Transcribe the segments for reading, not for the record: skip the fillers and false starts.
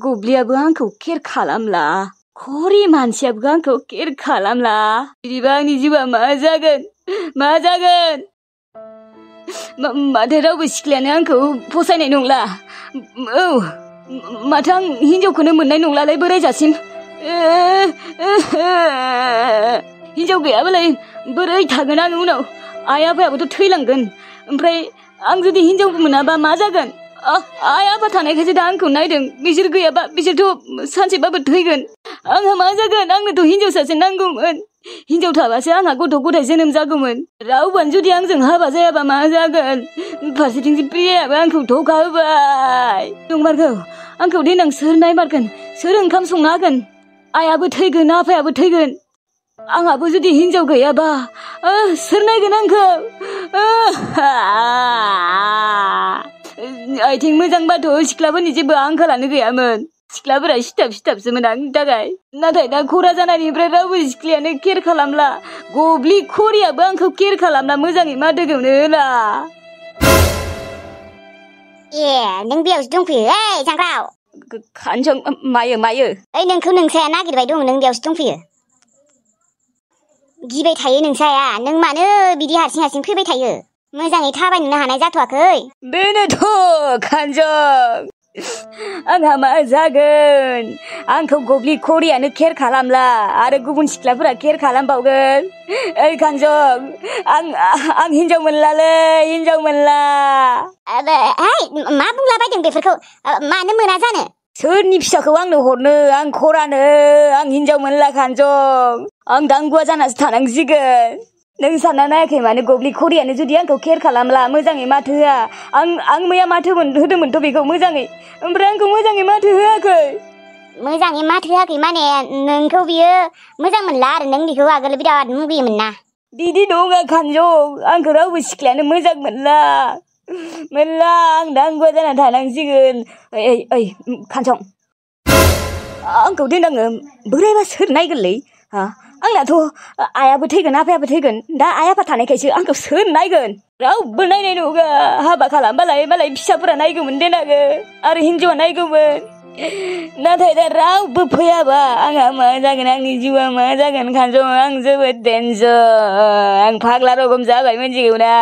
गब्लियाबो आंखौ केर खालामला, खरि मानसियाबो आंखौ केर खालामला। बिदिबा आंनि जिउआ मा जागोन? माथो रावबो सिख्लायानो आंखौ फसायनाय नंला। औ, माथो आं हिनजावखौनो मोननाय नंलालाय बोरायजासिम। हिनजाव गैयाबालाय बोरै थागोन आं उनाव? आइ आफायाबोथ' थैलांगोन। ओमफ्राय आं जुदि हिनजाव मोनाबा मा जागोन? आइ आफा थानायखायसो दा आंखौ नायदों। बिसोर गैयाबा बिसोरथ' सानसेबाबो थैगोन। आंहा मा जागोन? आंनोथ' हिनजावसासो नांगौमोन। हिनजाव थाबासो आंहा गथ' गथाय जोनोम जागौमोन। रावबोआनो जुदि आंजों हाबा जायाबा मा जागोन? फारसेथिं प्रियायाबो आंखौ धोखा होबाय। नंमारगौ, आंखौ देनां सोर नायमारगोन? सोर ओंखाम संना होगोन? आइयाबो थैगोन, आफायाबो थैगोन। आंहाबो जुदि हिनजाव गैयाबा सोर नायगोन आंखौ? आथिं मोजांबाथ' सिख्लाफोरनि जेबो आंखालानो गैयामोन। सिख्लाफोरा सिथाबसोमोन आंनि थाखाय। नाथाय दा खरा जानायनिफ्राय रावबो सिख्लायानो केर खालामला। गब्लि खरियाबो आंखौ केर खालामला, मोजाङै माथोखौनो होला। नों बेयावसो दंफैयो? जांग्राव खानजं, मायो? नोंखौ नोंसाया नागिरबाय दं, नों बेयावसो दंफैयो। गिबाय थायो नोंसाया, नों मानो बिदि हारसिं फैबाय थायो? मोजाङै थाबायनो हानाय जाथ'वाखै? बेनोथ' खानजं, आंहा मा जागोन? आंखौ गब्लि खरियानो केर खालामला आरो गुबुन सिख्लाफोरा केर खालामबावगोन। ओइ खानजं, आं हिनजाव मोनलालै, हिनजाव मोनला। मा बुंलाबायदों बेफोरखौ? मानो मोना जानो? सोरनि फिसाखौ आंनो हरनो? आं खरानो, आं हिनजाव मोनला खानजं। आं दांगुवा जानासो थानांसिगोन। नों सानना नायाखै मानो? गब्लि खरियानो जुदि आंखौ केर खालामला, मोजाङै माथो होआ। आं मैया माथो होदोंमोनथ' बेखौ मोजाङै, ओमफ्राय आंखौ मोजाङै माथो होआखै। मोजाङै माथो होआखै माने नोंखौ बियो मोजां मोनला आरो नों बेखौ आगोल बिराद मुगैयोमोन ना? बिदि नङा खानजं, आंखौ रावबो सिख्लायानो मोजां मोनला। आं दांगुवा जाना थानांसिगोन। ओइ खानजं, आंखौ देनाङो बोरायबा सोर नायगोनलै? आंनाथ' आइयाबो थैगोन, आफायाबो थैगोन। दा आइ आफा थानायखायसो आंखौ सोर नायगोन? रावबो नायनाय नङा। हाबा खालामबालाय मालाय फिसाफोरा नायगौमोन देनाङो, आरो हिनजावा नायगौमोन। नाथाय दा रावबो फैयाबा आंहा मा जागोन? आंनि जिउआ मा जागोन खानजं? आं जोबोद टेनसन, आं फाग्ला रखम जाबाय, मिथिगौ ना?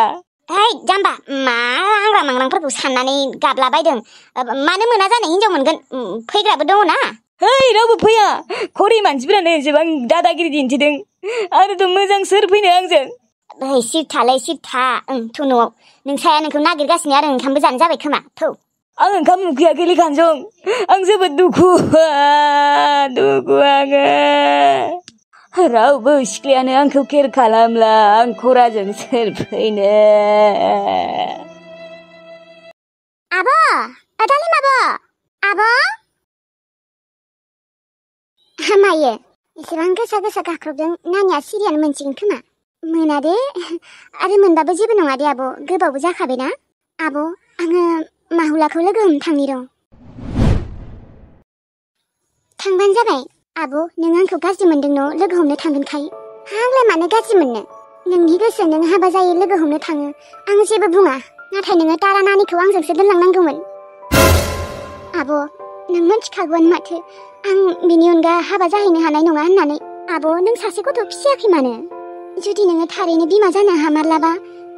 जाम्बा, मा आंग्रा मांग्रांफोरखौ साननानै गाबलाबायदों? मानो मोना जानो? हिनजाव मोनगोन, फैग्राबो दङ ना? रावबो फैया। खरि मानसिफोरानो एसेबां दादागिरि दिन्थिदों, आरोथ' मोजां सोर फैनो आंजों? सिरथालै सिरथा। न'आव नोंसाया नोंखौ नागिरगासिनो आरो ओंखामबो जानो जाबाय खोमा। आं ओंखाम उखैयाखैलै खानजं, आं जोबोद दुखु आङो। रावबो सिख्लायानो आंखौ केर खालामला, आं खराजों सोर फैनो? दालिम आब'। मायो एसेबां गोसा गाख्रबदों? नानिया सिरियानो मोनसिगोन खोमा। मोना दे, आरो मोनबाबो जेबो नङा दे आब', गोबावबो जाखाबायना। आब', आङो माहुलाखौ लोगो हमनो थांनि र'। थांबानो जाबाय। आब', नों आंखौ गाज्रि मोनदों न' लोगो हमनो थांगोनखाय? आंलाय मानो गाज्रि मोननो? नोंनि गोसो, नों हाबा जायो लोगो हमनो थाङो, आं जेबो बुङा। नाथाय नोङो तारा नानिखौ आंजोंसो दोनलांनांगौमोन। आब', नों मिथिखागौआनो माथो आं बिनि अनगा हाबा जाहैनो हानाय नङा होननानै। आब', नों सासे गथ' फिसियाखै मानो? जुदि नोङो थारैनो बिमा जानो हामारलाबा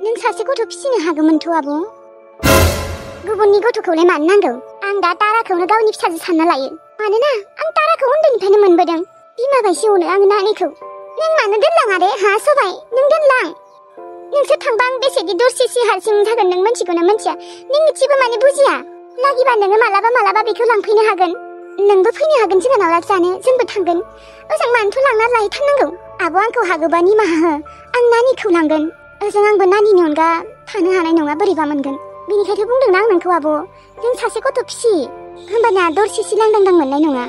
नों सासे गथ' फिसिनो हागौमोनथ' आब'। गुबुननि गथ'खौलाय मानो नांगौ? आं दा ताराखौनो गावनि फिसाजो सानना लायो। मानोना आं ताराखौ उन्दैनिफ्रायनो मोनबोदों। बिमा बायदि अनो आं नानिखौ। नों मानो दोनलाङा दे? सबाय, नों दोनलां। नोंसोर थांबा आं बेसेदि दरसेसो हारसिं जागोन नों मिथिगौना मिथिया? नों इसेबो माने बुजिया। लागिबा नोङो मालाबा बेखौ लांफैनो हागोन। नोंबो फैनो हागोन जोंहानाव लाग जानो, जोंबो थांगोन। ओजों मानोथ' लांना लायथारनांगौ? आब' आंखौ हागौबा निमाहा हो, आं नानिखौ लांगोन। ओजों आंबो नानिनि अनगा थानो हानाय नङा, बोरैबा मोनगोन। बेनिखायथ' बुंदोंना आं नोंखौ आब', नों सासे गथ' फिसि, होमबाना दरसेसो लांदां मोननाय नङा।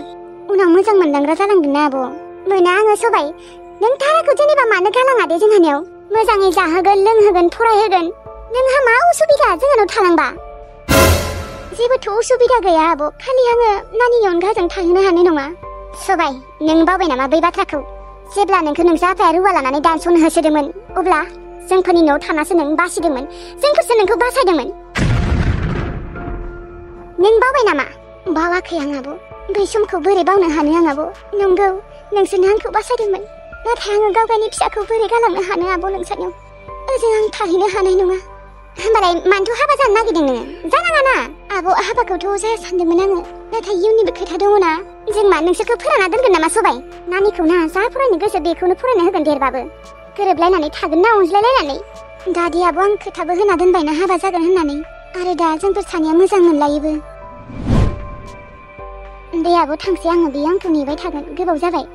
उनाव मोजां मोनदांग्रा जालांगोन ना आब'। मोना आङो सबाय, नों ताराखौ जेनेबा मानो गालाङा दे जोंहानियाव? मोजाङै जाहोगोन, लोंहोगोन, फरायहोगोन। नोंहा मा उसुबिदा जोंहानाव थालांबा? जेबोथ' उसुबिदा गैया आब', खालि आङो नानिनि अनगाजों थाहैनो हानाय नङा। सबाय, नों बावबाय नामा बै बाथ्राखौ? जेब्ला नोंखौ नोंसा आफाया रुवा लानानै दानस'नो होसोदोंमोन, अब्ला जोंफोरनि न'आव थानासो नों बासिदोंमोन, जोंफोरसो नोंखौ बासायदोंमोन। नों बावबाय नामा? बावाखै आं आब'। बै समखौ बोरै बावनो हानो आं आब'? नंगौ, नोंसोरनो आंखौ बासायदोंमोन। नाथाय आङो गावगायनि फिसाखौ बोरै गालांनो हानो आब' नोंसोरनियाव? ओजों आं थाहैनो हानाय नङा। होमबालाय मानोथ' हाबा जानो नागिरदों नोङो? जानाङा ना? आब' हाबाखौथ' जाया सानदोंमोन आङो। नाथाय इयुननिबो खोथा दङ ना। जों मा नोंसोरखौ फोरानना दोनगोन नामा सबाय? नानिखौ ना जा फरायनो गोसो बेखौनो फरायनो होगोन देरबाबो। गोरोबलायनानै थागोन ना अनज्लायलायनानै? दादि आब' आं खोथाबो होना दोनबायना हाबा जागोन होननानै। आरो दा जोंफोर सानैया मोजां मोनलायोबो। दे आब' थांसै आङो, बेयो आंखौ नेबाय थागोन, गोबाव जाबाय।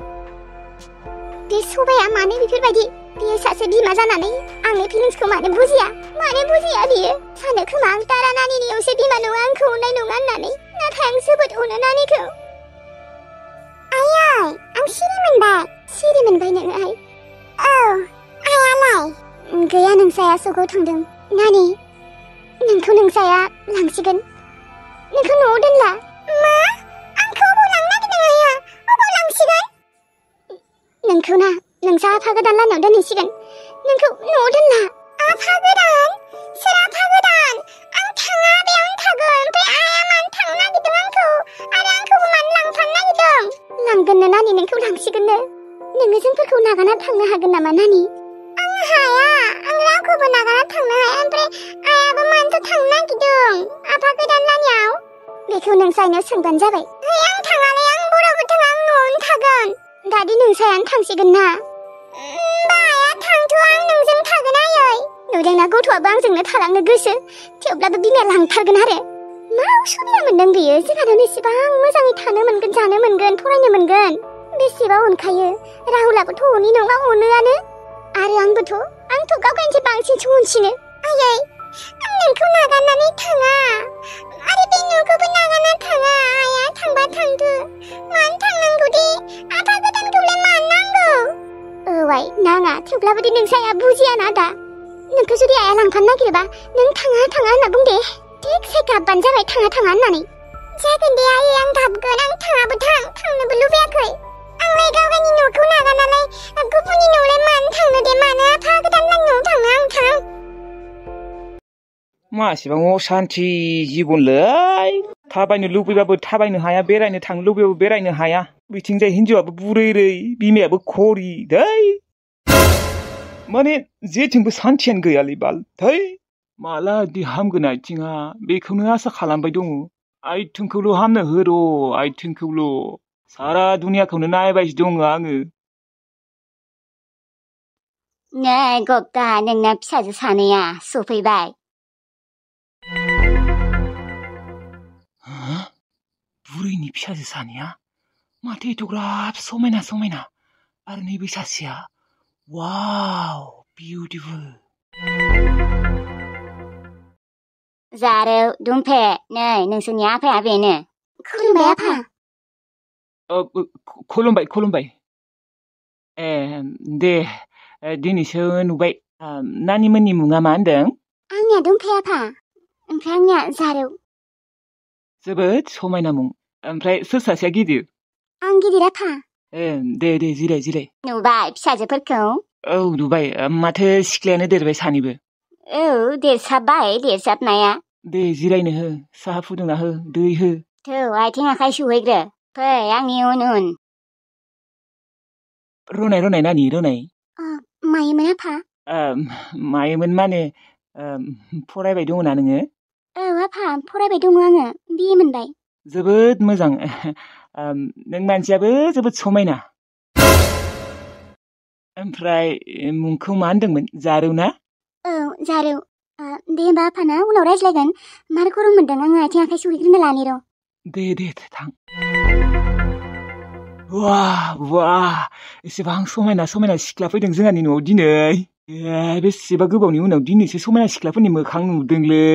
बे सबाया मानो बेफोरबायदि? बियो सासे बिमा जानानै आंनि फिलिंसखौ मानो बुजिया? मानो बुजिया बियो? सानो खोमा आं तारा नानिनि असे बिमा नङा, आंखौ अननाय नङा होननानै। नाथाय आं जोबोद अनो नानिखौ। आयै, आं सिरि मोनबाय। सिरि मोनबाय नोङो आइ? औ, आइयालाय? गैया, नोंसाया सकआव थांदों। नानि, नोंखौ नोंसाया लांसिगोन। नोंखौ न'आव दोनला। मा? आंखौ अबाव लांनो नागिरदों आइया? अबाव लांसिगोन? नोंखौ ना नोंसा आफा गोदान लानायाव दोनहैसिगोन। नोंखौ न'आव दोनला। आफा गोदान? सोर आफा गोदान? आं थाङा, बेयावनो थागोन। ओमफ्राय आइया मानो थांनो नागिरदों आंखौ? आरो आंखौबो मानो लांफानो नागिरदों? लांगोननो नानि, नोंखौ लांसिगोननो। नोङो जोंफोरखौ नागारना थांनो हागोन नामा नानि? आं हाया, आं रावखौबो नागारना थांनो हाया। ओमफ्राय आइयाबो मानोथो थांनो नागिरदों आफा गोदान लानियाव? बेखौ नोंसानियाव सोंबानो जाबाय। है, आं थाङालै, आं बरावबो थाङा, आं न'आवनो थागोन। दादि नोंसायानो थांसिगोन ना? आइया थांथ', आं नोंजों थागोन आयै। नुदोंना गथ'आबो आंजोंनो थालांनो गोसो। थेवब्लाबो बिमाया लांथारगोन आरो। मा उसुबिदा मोनदों बियो? जोंहानाव बेसेबां मोजाङै थानो मोनगोन, जानो मोनगोन, फरायनो मोनगोन। बेसेबा अनखायो। राहुलाबोथ' अनि नङा, अनोआनो। आरो आंथ' गावगायनिफ्राय बांसिनसो अनसिनो। आयै, आं नोंखौ नागारनानै थाङा। आरो बे न'खौबो नागारना थाङा। आइया थांबा थांथो। मानो थांनांगौ दे? आफा गोदानखौलाय मानो नांगौ? औ आइ, नाङा। थेवब्लाबो दि नोंसाया बुजियाना दा। नोंखौ जुदि आइया लांफानो नागिरोबा नों थाङा थाङा होनना बुं दे। थिगसे गाबबानो जाबाय थाङा थाङा होननानै। जागोन दे आयै, आं गाबगोन। आं थाङाबो थांनोबो लुबैयाखै। आंलाय गावगायनि न'खौ नागारनालाय गुबुननि न'आवलाय मानो थांनो दे? मानो आफा गोदान लांनायाव थांनो आं थां। मासेबां असान्थि जिबनलै। थाबायनो लुबैबाबो थाबायनो हाया, बेरायनो थांनो लुबैबाबो बेरायनो हाया। बिथिंजाय हिन्जावाबो बुरैरै, बिमायाबो खरि दै। माने जेथिंबो सान्थियानो गैयालै बाल। थै, माला दि हामगोन आथिङा बेखौनो आसा खालामबाय दङ। आथिंखौल' हामनो हो र', आथिंखौल'। सारा दुनियाखौनो नायबायसो दङ आङो। नै गप्ता, नोंना फिसाजो सानैया सफैबाय। बुरैनि फिसाजो सानैया? माथो एथ'ग्राब समायना समायना। आरो नैबे सासेया, वाव, बिउटिफुल। जारौ, दुमफे, नै नोंसोरनि आफाया बेनो। खुलुमबाय आफा। खुलुमबाय। ए, दे, दिनैसो नुबाय। नानिमोननि मुङा मा होनदों? आंनिया दुमफे आफा। ओमफ्राय आंनिया जारौ। जोबोद समायना मुं। ओमफ्राय सोर सासेया गिदिर? आं गिदिर आफा। दे जिराय। नुबाय फिसाजोफोरखौ? औ नुबाय। माथो सिख्लायानो देरबाय सानैबो। औ, देरसाबबाय देरसाबनाया। दे जिरायनो हो, साहा फुदुंना हो, दै हो। थौ, आथिं आखाइ सुहैग्रो। फै आंनि उन उन। रुनाय नानि रुनाय। मायोमोन आफा? मायोमोन माने, फरायबाय दङ ना नोङो? औ आफा, फरायबाय दङ आङो, बिए मोनबाय। जोबोद मोजां। नों मानसियाबो जोबोद समायना। ओमफ्राय मुंखौ मा होनदोंमोन? जारौ ना? औ, जारौ। दे होमबा आफा ना, उनाव रायज्लायगोन। मार गरम मोनदों, आङो आथिं आखाइ सुहैग्रोना लानि र'। दे थां। वाह, एसेबां समायना सिख्ला फैदों जोंहानि न'आव दिनै। बेसेबा गोबावनि उनाव दिनैसो समायना सिख्लाफोरनि मोखां नुदोंलै।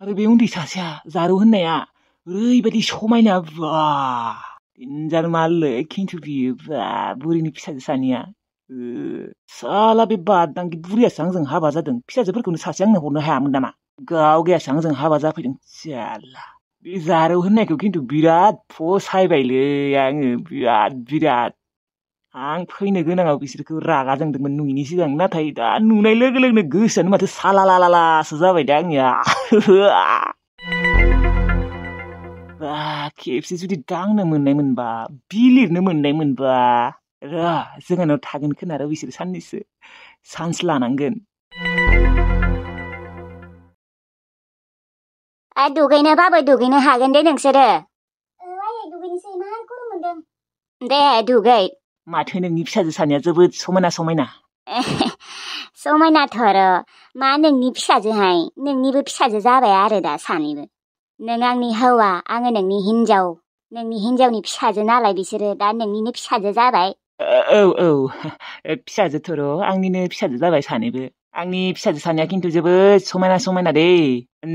आरो बे उन्दै सासेया, जारौ होननाया, ओरैबायदि समायना। देन्जार माललै खिन्थु बियो, बुरैनि फिसाजो सानैया। साला बे बादांगि बुरैयासो आंजों हाबा जादों। फिसाजोफोरखौनो सासे आंनो हरनो हायामोन नामा? गावगायासो आंजों हाबा जाफैदों। जाला, बे जारौ होननायखौ खिन्थु बिराद फसायबायलै आङो, बिराद। आं फैनो गोनाङाव बिसोरखौ रागा जोंदोंमोन नुयैनि सिगां। नाथाय दा नुनाय लोगो लोगोनो गोसोआनो माथो सालालालासो जाबाय दा आंनिया। खेबसे जुदि दांनो मोननाय मोनबा बिलिरनो मोननाय मोनबा जोंहानाव थागोन खोना र' बिसोर साननैसो चान्स लानांगोन। दुगैनोबाबो दुगैनो हागोन दे नोंसोरो। आयै दुगैनोसै इमान गरम मोनदों। दे दुगै। माथो नोंनि फिसाजो सानैया जोबोद समायना समायना। समायनाथ' र' मा नोंनि फिसाजोहाय नोंनिबो फिसाजो जाबाय आरो दा सानैबो। नों आंनि हौवा आङो नोंनि हिन्जाव। नोंनि हिन्जावनि फिसाजो नालाय बिसोरो दा नोंनिनो फिसाजो जाबाय। औ फिसाजोथ' र' आंनिनो फिसाजो जाबाय सानैबो। आंनि फिसाजो सानैया खिन्थु जोबोद समायना समायना दे।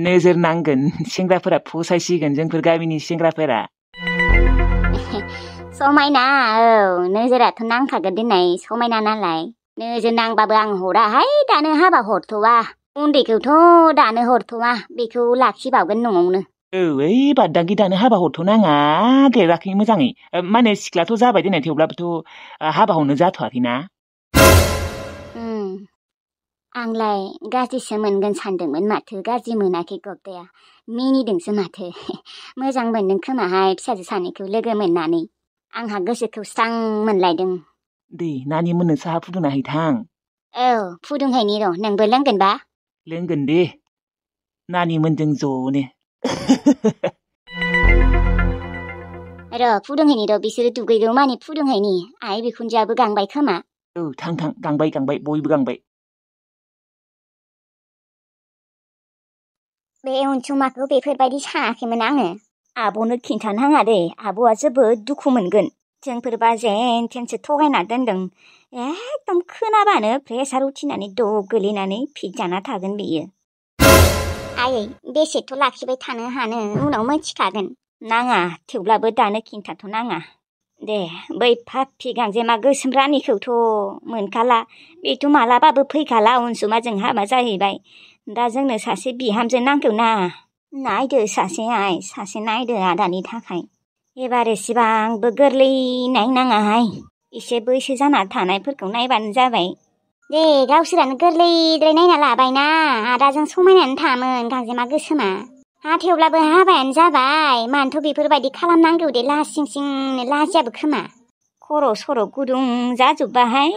नोजोर नांगोन सेंग्राफोरा फसायसिगोन जोंफोर गामिनि सेंग्राफोरा। समायना औ नोजोराथ' नांखागोन दिनै समायना नालाय। नोजोर नांबाबो आं हराहाय दानो हाबा हरथ'वा। उन्दैखौथ' दानो हरथ'वा बेखौ लाखिबावगोन न'आवनो। ओइ बादागि दानो हाबा हरथ'नाङा देराखै मोजाङै माने सिख्लाथ' जाबाय देनाय थेवब्लाबोथ' हाबा हरनो जाथ'वाखैना। आंलाय गाज्रिसो मोनगोन सानदोंमोन माथो गाज्रि मोनाखै गब्दाया मिनिदोंसो माथो। मोजां मोनदों खोमाहाय फिसाजो सानैखौ लोगो मोननानै। आंहा गोसोखौ स्रां मोनलायदों। दे नानि मोननो साहा फुदुंना हैथां। औ फुदुंहैनि र' नोंबो लोंगोनबा? लोंगोन दे नानि मोनजों ज'नो। र' फुदुंहैनि र' बिसोरो दुगैगौ मानि फुदुंहैनि आइ बिखुनजोआबो गांबाय खोमा। औ थां गांबाय बयबो गांबाय। बे अनसुमाखौ बेफोरबायदि सानाखैमोन आङो। आब'नो खिन्थानाङा दे आब'आ जोबोद दुखु मोनगोन। जोंफोरबा जेन थेनसो थगायना दोनदों। एकदम खोनाबानो प्रेसार उथिनानै दब गोलैनानै फिट जाना थागोन बेयो। आयै बेसेथ' लाखिबाय थानो हानो उनाव मोनथिखागोन। नाङा थेवब्लाबो दानो खिन्थाथ' नाङा। दे बै फाफि गांजेमा गोसोम रानिखौथ' मोनखाला। बेथ' मालाबाबो फैखाला अनसुमाजों हाबा जाहैबाय। दा जोंनो सासे बिहामजो नांगौ ना। नायदो सासे नायदो आदानि थाखाय। एबार एसेबांबो गोरलै नायनाङाहाय। एसे बैसो जाना थानायफोरखौ नायबानो जाबाय। दे गावसोरानो गोरलैद्राय नायना लाबायना आदाजों समायनानै थामोन गांजेमा गोसोमा। थेवब्लाबो हाबायानो जाबाय मानोथ' बेफोरबायदि खालामनांगौ दे लासिं सिंनो लाजियाबो खोमा। खर' सर' गुदुं जाजोब्बाहाय।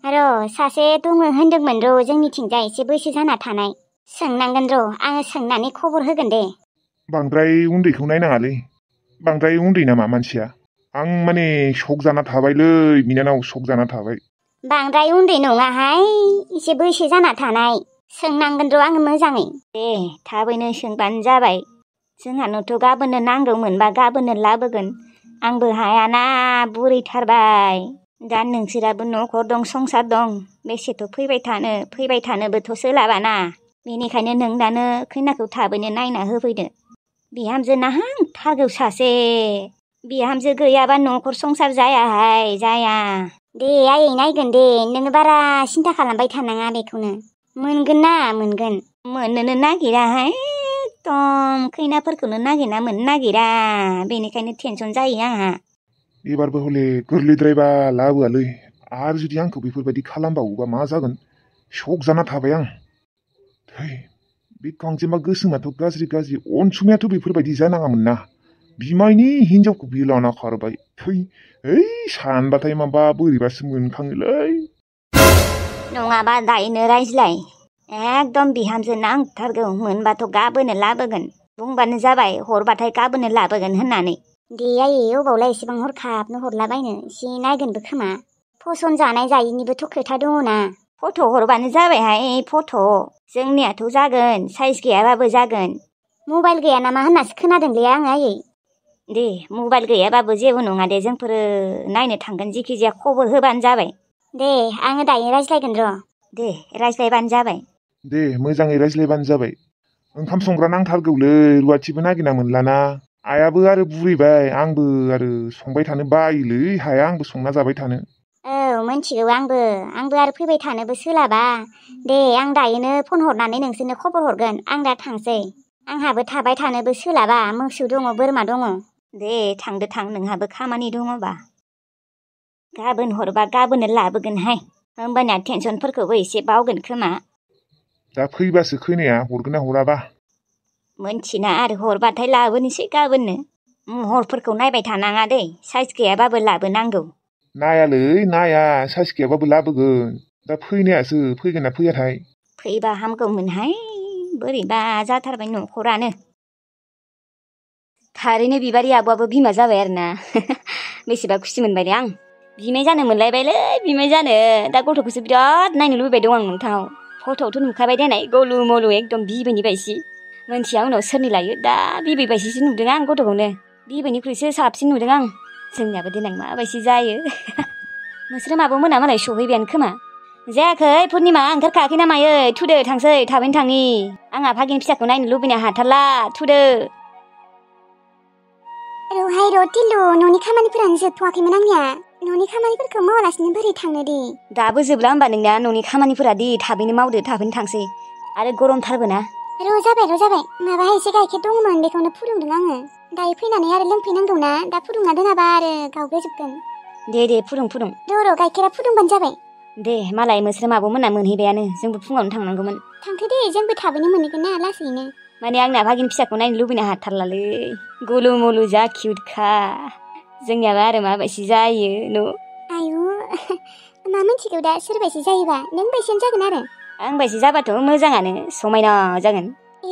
र' सासे दङ होनदोंमोन र' जोंनिथिंजाय एसे बैसो जाना थानाय। सोंनांगोन र' आङो सोंनानै खबर होगोन दे। बांद्राय उन्दैखौ नायनाङालै। बांद्राय उन्दै नामा मानसिया? आं माने शक जाना थाबायलै बिनानाव शक जाना थाबाय। बांद्राय उन्दै नङाहाय एसे बैसो जाना थानाय। सोंनांगोन र' आङो मोजाङै। दे थाबैनो सोंबानो जाबाय। जोंहानोथ' गाबोननो नांगौमोनबा गाबोननो लाबोगोन। आंबो हायाना बुरैथारबाय। दा नोंसोराबो न'खर दं संसार दं। बेसेथ' फैबाय थानोबोथ' सोलाबाना। बेनिखायनो नों दानो खैनाखौ थाबैनो नायना होफैदो। बिहामजो नाहांथारगौ सासे। बिहामजो गैयाबा न'खर संसार जायाहाय जाया। दे आयै नायगोन दे नोङो बारा सिन्था खालामबाय थानाङा बेखौनो। मोनगोन ना मोनगोन। मोननोनो नागिराहाय एकदम खैनाफोरखौनो नागिरना मोननो नागिरा। बेनिखायनो टेनसन जायो आंहा। एबारबो हले गोरलैद्रायबा लाबोआलै। आरो जुदि आंखौ बेफोरबायदि खालामबावोबा मा जागोन? शक जाना थाबाय आं। बे गांजेमा गोसोमाथ' गाज्रि अनसुमायाथ' बेफोरबायदि जानाङामोन ना। बिमायनि हिनजावखौ बियो लाना खारबाय। सानबाथाय माबा बोरैबासो मोनखाङोलै। नङाबा दायनो रायज्लाय। एकदम बिहामजो नांथारगौ मोनबाथ' गाबोननो लाबोगोन। बुंबानो जाबाय हरबाथाय गाबोननो लाबोगोन होननानै। दे आयै अबावलाय एसेबां हरखाबनो हरलाबायनो एसे नायगोनबो खोमा। फसन जानाय जायिनिबोथ' खोथा दङ ना। फट' हरबानो जाबायहाय फट'। जोंनियाथ' जागोन साइज गैयाबाबो जागोन। मबाइल गैया नामा होननासो खोनादोंलै आङो आयै। दे मबाइल गैयाबाबो जेबो नङा दे जोंफोरो नायनो थांगोन जिखिजाया खबर होबानो जाबाय। दे आङो दायो रायज्लायगोन र'। दे रायज्लायबानो जाबाय। दे मोजाङै रायज्लायबानो जाबाय। ओंखाम संग्रा नांथारगौलै रुवाथिबो नागिरना मोनलाना। आइयाबो आरो बुरैबाय आंबो आरो संबाय थानो बायोलै हाया आंबो संना जाबाय थानो। औ मोनथिगौ आंबो आरो फैबाय थानोबो सोलाबा। दे आं दायोनो फन हरनानै नोंसोरनो खबर हरगोन। आं दा थांसै। आंहाबो थाबाय थानोबो सोलाबा मोसौ दङ बोरमा दङ। दे थांदो थां नोंहाबो खामानि दङबा। गाबोन हरबा गाबोननो लाबोगोनहाय। होमबानिया टेनसनफोरखौबो एसे बावगोन खोमा। दा फैबासो खैनाया हरगोन ना हराबा। मोनथिना आरो हरबाथाय लाबोनोसै गाबोननो। महरफोरखौ नायबाय थानाङा दै, साइज गैयाबाबो लाबोनांगौ। नायालै नाया, साइज गैयाबाबो लाबोगोन। दा फैनायासो फैगोन ना फैयाथाय? फैबा हामगौमोनहाय, बोरैबा जाथारबाय न'खरानो। थारैनो बिबारि आब'आबो बिमा जाबाय आरोना। बेसेबा खुसि मोनबाय दे आं। बिमाय जानो मोनलायबायलै बिमाय जानो। दा गथ'खौसो बिराद नायनो लुबैबाय दं आं नोंथां। फट'आवथ' नुखाबाय देनाय गलु मलु एकदम बिबैनि बायसि। मोनथिया उनाव सोरनि लायो, दा बिबै बायसिसो नुदों आं गथ'खौनो। बिबैनिख्रुइसो साबसिन नुदों आं। जोंनियाबो देनां माबायसि जायो। मोस्रोम आब'मोना मालाय सहैबायानो खोमा। जायाखै पुर्निमा, ओंखारखायाखै ना मायो? थुदो थांसै, थाबैनो थांनि। आंहा भागिनि फिसाखौ नायनो लुबैनो हाथारला, थुदो। र'हाय र' टिलु, न'नि खामानिफोरानो जोबथ'वाखैमोन आंनिया। न'नि खामानिफोरखौ मावालासिनो बोरै थांनो दे? दाबो जोबला होमबा नोंना न'नि खामानिफोरा दि? थाबैनो मावदो, थाबैनो थांसै। आरो गरमथारबो ना। र' जाबाय। माबाहाय एसे गाइखेर दंमोन, बेखौनो फुदुंदों आङो। दायो फैनानै आरो लोंफैनांगौ ना, दा फुदुंना दोनाबा आरो गावब्राजोबगोन। दे फुदुं। र' गाइखेरा फुदुंबानो जाबाय। दे मालाय मोस्रोम आब'मोना मोनहैबायानो, जोंबो फुङावनो थांनांगौमोन। थांथो दे, जोंबो थाबैनो मोनहैगोन ना लासैनो। माने आंना भागिनि फिसाखौ नायनो लुबैनो हाथारलालै। गुलु मुलु जा किउटखा। जोंनियाबा आरो माबायसि जायो न'? आयु, मा मिथिगौ दा सोरबायसि जायोबा? नों बायसियानो जागोन आरो। आं बायसि जाबाथ' मोजाङानो, समायना जागोन।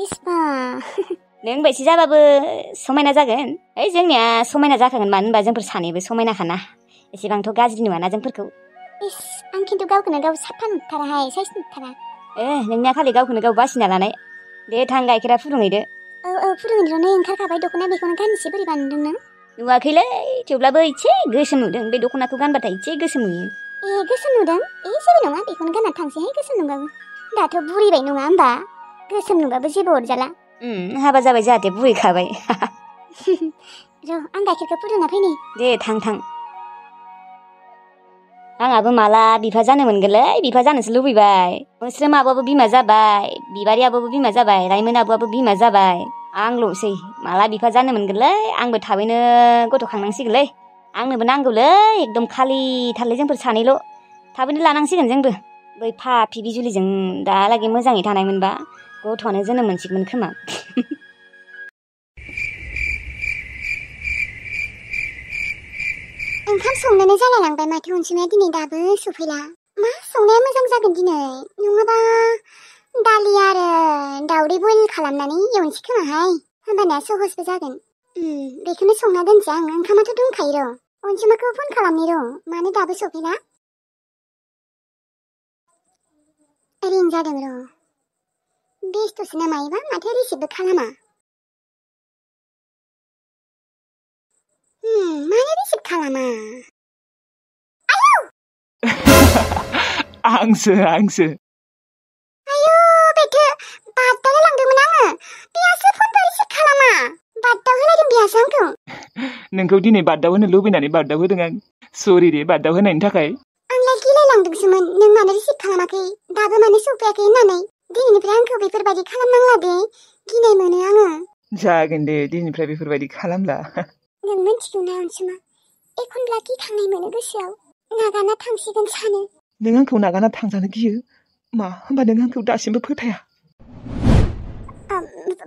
इस्बा। नों बायसि जाबाबो समायना जागोन। ओइ जोंनिया समायना जाखागोन, मानो होनबा जोंफोर सानैबो समायनाखाना। एसेबांथ' गाज्रि नुवाना जोंफोरखौ। इस, आं खिन्थु गावखौनो गाव साफा नुथाराहाय, साइस नुथारा। नोंनिया खालि गावखौनो गाव बासिना लानाय। दे थां, गाइखेरा फुदुंहैदो। औ फुदुंहैदो, नै ओंखारखाबाय दख'ना, बेखौनो गाननोसै। बोरैबा नुदों नों? नुवाखैलै, थेवब्लाबो एसे गोसोम नुदों। बे दख'नाखौ गानबाथाय एसे गोसोम नुयो। गोसोम नुदों? जेबो नङा, बेखौनो गानना थांसैहाय गोसोम नंबाबो। दाथ' बुरिबाय नङा होमबा? गोसोम नुबाबो जेबो अरजाला। हाबा जाबाय जाहाथे बुरैखाबाय। र' आं गाइखेरखौ फुदुंना फैनि। दे थां। आंहाबो माला बिफा जानो मोनगोनलै, बिफा जानोसो लुबैबाय। मोस्रोम आब'आबो बिमा जाबाय, बिबारि आब'आबो बिमा जाबाय, रायमोन आब'आबो बिमा जाबाय। आंल'सै माला बिफा जानो मोनगोनलै। आंबो थाबैनो गथ' खांनांसिगोनलै। आंनोबो नांगौलै, एकदम खालिथारलै जोंफोर सानैल'। थाबैनो लानांसिगोन जोंबो। बै फाफि बिजुलिजों दालागै मोजाङै थानायमोनबा गथ'आनो जोनोम मोनसिगोन खोमा। ओंखाम संनोनो जालायलांबाय माथो अनसुमाया दिनै दाबो सफैला। मा संनाया मोजां जागोन दिनै? नङाबा दालि आरो दावदै बइल खालामनानै एवनोसै खोमाहाय, होमबाना सहसबो जागोन। बेखौनो संना दोनसै आं। ओंखामाथ' दंखायो र'। अनसुमाखौ फन खालामनि र', मानो दाबो सफैला? रिं जादों र'। बेस्थ'सो ना मायोबा, माथो रिसिभबो खालामा। मानो रिसिभ खालामा? आंसो। आयु, बेथो बादाव होलांदोंमोन आङो। बेयासो फनखौ रिसिभ खालामा। बादाव होलायदों बेयासो आंखौ। नोंखौ दिनै बादाव होनो लुबैनानै बादाव होदों आं। सरि दे बादाव होनायनि थाखाय। आंलाय गिलायलांदोंसोमोन, नों मानो रिसिभ खालामाखै, दाबो मानो सफैयाखै होननानै। दिनैनिफ्राय आंखौ बेफोरबायदि खालामनांला दे, गिनाय मोनो आङो। जागोन दे, दिनैनिफ्राय बेफोरबायदि खालामला। नों मिथिगौ ना अनसुमा, एखनब्ला गिखांनाय मोनो गोसोआव, नागारना थांसिगोन सानो। नों आंखौ नागारना थांजानो गियो? मा होमबा नों आंखौ दासिमबो फोथाया?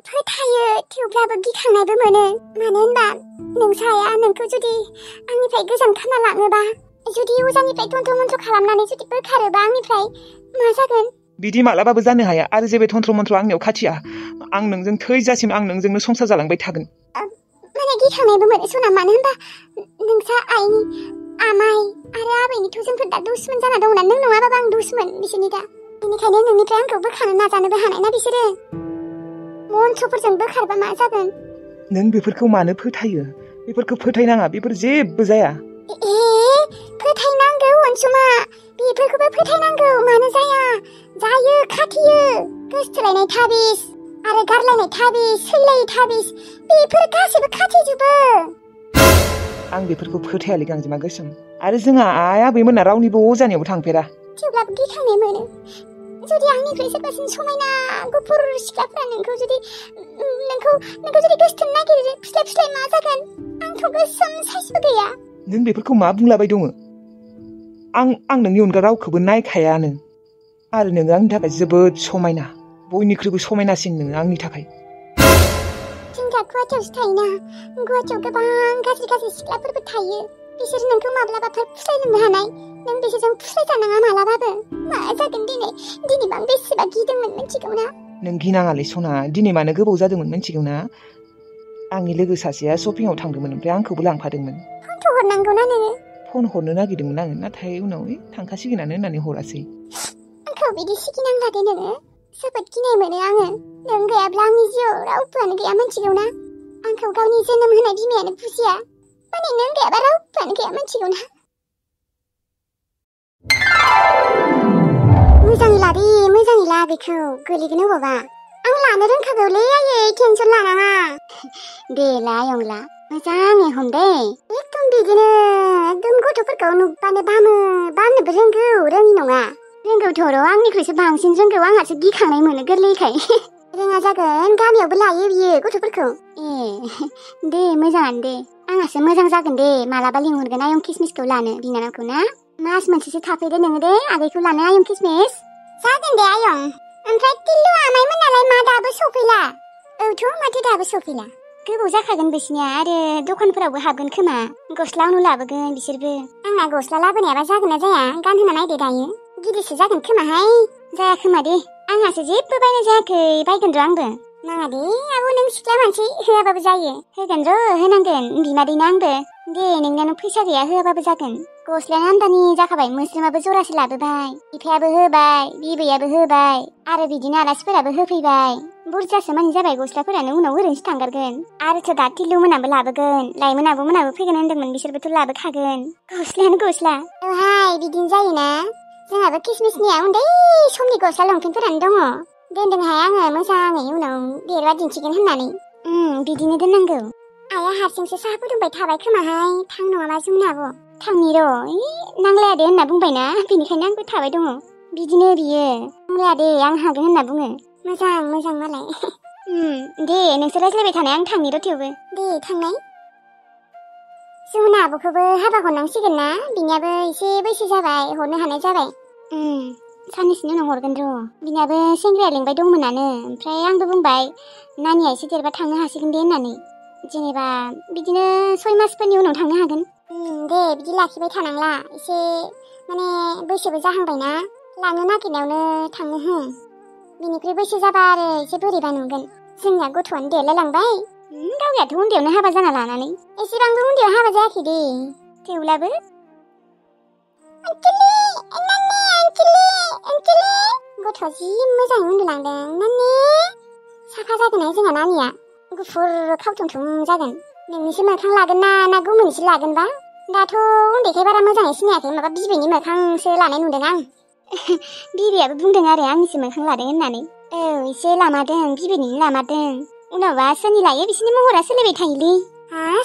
फोथायो, थेवब्लाबो गिखांनायबो मोनो। मानो होनबा नोंसाया नोंखौ जुदि आंनिफ्राय गोजान खाना लाङोबा, जुदि अजानिफ्राय तन्त्र मन्त्र खालामनानै जुदि बोखारोबा आंनिफ्राय, मा जागोन? बिदि मालाबाबो जानो हाया। आरो जेबो तन्त्र मन्त्र आंनियाव खाथिया। आं नोंजों थैजासिम आं नोंजोंनो संसार जालांबाय थागोन। माने गिखांनायबो मोनो सना, मानो होनबा नोंसा आइनि, आमाइ आरो आबैनिथ' जोंफोर दा दुश्मन जाना दंना। नों नङाबाबो आं दुश्मन बिसोरनि दा। बेनिखायनो नोंनिफ्राय आंखौ बोखानो नाजानोबो हानाय ना बिसोरो। मन्त्रफोरजों बोखारबा मा जागोन? नों बेफोरखौ मानो फोथायो? बेफोरखौ फोथायनाङा, बेफोर जेबो जाया। फोथायनांगौ अनसुमा, बेफोरखौबो फोथायनांगौ। मानो जाया? जायो, खाथियो। गोसथोलायनाय थाबिस आरो गारलायनाय थाबिस, सैलायै थाबिस, बेफोर गासैबो खाथिजोबो। आं बेफोरखौ फोथायालै गांजेमा गोसोम। आरो जोंहा आइ आबैमोना रावनिबो अजानियावबो थांफेरा। थेवब्लाबो गिखांनाय मोनो। जुदि आंनिफ्राय सोरबासिन समायना गुफुर सिख्लाफोरा नोंखौ जुदि गोसथोनो नागिरो, फिस्लाय मा जागोन? आंथ' गोसोम साइसबो गैया। नों बेफोरखौ मा बुंलाबाय दङ? आं नोंनि अनगा रावखौबो नायखायानो। आरो नोङो आंनि थाखाय जोबोद समायना, बयनिख्रुइबो समायनासिन नोङो आंनि थाखाय। जों दा गुवाहाटियावसो थायोना गुवाहाटियाव गोबां गाज्रि सिख्लाफोरबो थायो बिसोर नोंखौ माब्लाबाफोर फुस्लायनो हानाय नों बिसोरजों फुस्लायजानाङा मालाबाबो मा जागोन दिनैबा आं बेसेबा गिदोंमोन मिथिगौ ना नों गिनाङालै सना दिनै मानो गोबाव जादोंमोन मिथिगौ ना आंनि लोगो सासेया शपिंआव थांदोंमोन ओमफ्राय आंखौबो लांफादोंमोन फनथ' हरनांगौ ना नोङो फन हरनो नागिरदोंमोन आङो नाथाय उनाव थांखासिगोनानो होननानै हरासै आंखौ बिदि सिगिनांला दे नोङो जोबोद गिनाय मोनो आङो नों गैयाब्ला आंनि जिउआव रावबोआनो गैया मिथिगौ ना आंखौ गावनि जोनोम होनाय बिमायानो बुजिया माने नों गैयाबा रावबोआनो गैया मिथिगौ ना मोजाङै ला बेखौ गोलैगोन अबावबा आं लानो रोंखागौलै आयै टेनसन लानाङा दे ला आयं ला मोजाङै हमदे एकदम बिदिनो एकदम गथ'फोरखौ नुबानो बामनोबो रोंगौ रोङि नङा रोंगौथ' र' आंनिख्रुइसो बांसिन रोंगौ आंहासो गिखांनाय मोनो गोरलैखाय रोङा जागोन गामियावबो लायो बियो गथ'फोरखौ दे मोजाङानो दे आंहासो मोजां जागोन दे मालाबा लिंहरगोन आयं किसमिसखौ लानो बिनानावखौ ना मास मोनसेसो थाफैदो नोङो दे आगैखौ लानो आयं किसमिस जागोन दे आयं ओमफ्राय टिल्लु आमाइमोनालाय मा दाबो सफैला औथ' माथो दाबो सफैला गोबाव जाखागोन बिसिनिया आरो दखानफोरावबो हाबगोन खोमा गस्ला उनु लाबोगोन बिसोरबो आंना गस्ला लाबोनायाबा जागोन ना जाया गानहोना नायदो दायो गिदिरसो जागोन खोमाहाय जाया खोमा दे आंहासो जेबो बायनाय जायाखै बायगोन र' आंबो नाङा दे आब' नों सिख्ला मानसि होआबाबो जायो होगोन र' होनांगोन बिमादैनो आंबो दे नोंनानो फैसा गैया होआबाबो जागोन गस्लायानो आमदानि जाखाबाय मोस्रोमाबो जरासे लाबोबाय बिफायाबो होबाय बिबैयाबो होबाय आरो बिदिनो आलासिफोराबो होफैबाय बुरजासो मानि जाबाय गस्लाफोरानो उनाव ओरैनोसो थांगारगोन आरोथ' दा टिल्लु मोनाबो लाबोगोन लाइमोन आब'मोनाबो फैगोन होनदोंमोन बिसोरबोथ' लाबोखागोन गस्लायानो गस्ला औहाय बिदिनो जायोना जोंहाबो किसमिसनिया उन्दै समनि गस्ला लंपेन्टफोरानो दङ दोनदोंहाय आङो मोजाङै उनाव देरबा दिन्थिगोन होननानै बिदिनो दोननांगौ आइया हारसिंसो साहा फुदुंबाय थाबाय खोमाहाय थां नङाबा जोंना आब' थांनि र' नांलाया दे होनना बुंबायना बेनिखायनो आंबो थाबाय दङ बिदिनो बियो नांलाया दे आं हागोन होनना बुङो मोजां मालाय दे नोंसोर रायज्लायबाय थानाय आं थांनि र' थेवबो दे थांनाय जोंना आब'खौबो हाबा हरनांसिगोन ना बिनियाबो एसे बैसो जाबाय हरनो हानाय जाबाय साननैसोनि उनाव हरगोन र' बिनियाबो सेंग्राया लिंबाय दंमोनानो ओमफ्राय आंबो बुंबाय नानिया एसे देरबा थांनो हासिगोन दे होननानै जेनेबा बिदिनो 6 मासफोरनि उनाव थांनो हागोन दे बिदि लाखिबाय थानांला एसे माने बैसोबो जाहांबायना लांनो नागिरनायावनो थांनो हो बिनिख्रुइ बैसो जाबा आरो एसे बोरैबा नुगोन जोंनिया गथ'आनो देरलायलांबाय गावयाथ' उन्दैयावनो हाबा जाना लानानै एसेबांबो उन्दैयाव हाबा जायाखै दे थेवब्लाबो गथ'आ जि मोजाङै उन्दुलांदों नानि साफा जागोनहाय जोंहा नानिया गुफुर खावथुमथुम जागोन नोंनिसो मोखां लागोन ना गुबुननिसो लागोनबा दाथ' उन्दैखाय बारा मोजाङै सिनायाखै माबा बिबैनि मोखांसो लानाय नुदों आं बिबैयाबो बुंदों आरो आंनिसो मोखां लादों होननानै औ एसे लामादों बिबैनिनो लामादों उनावबा सोरनि लायो बिसोरनि महरा सोलायबाय थायोलै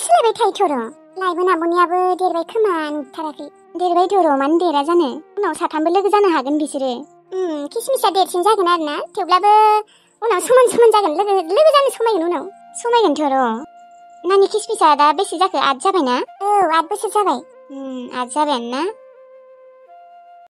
सोलायबाय थायोथ' र' लाइमोन आब'नियाबो देरबाय खोमा नुथाराखै देरबायथ' र' मानो देरा जानो उनाव साथामबो लोगो जानो हागोन बिसोरो किसमिसा देरसिन जागोन आरो ना थेवब्लाबो उनाव समान जागोन लोगो जानो समायगोनथ' र' नानि किसमिसा दा बेसे जाखो 8 जाबायना औ 8 बोसोर जाबाय 8 जाबायानो ना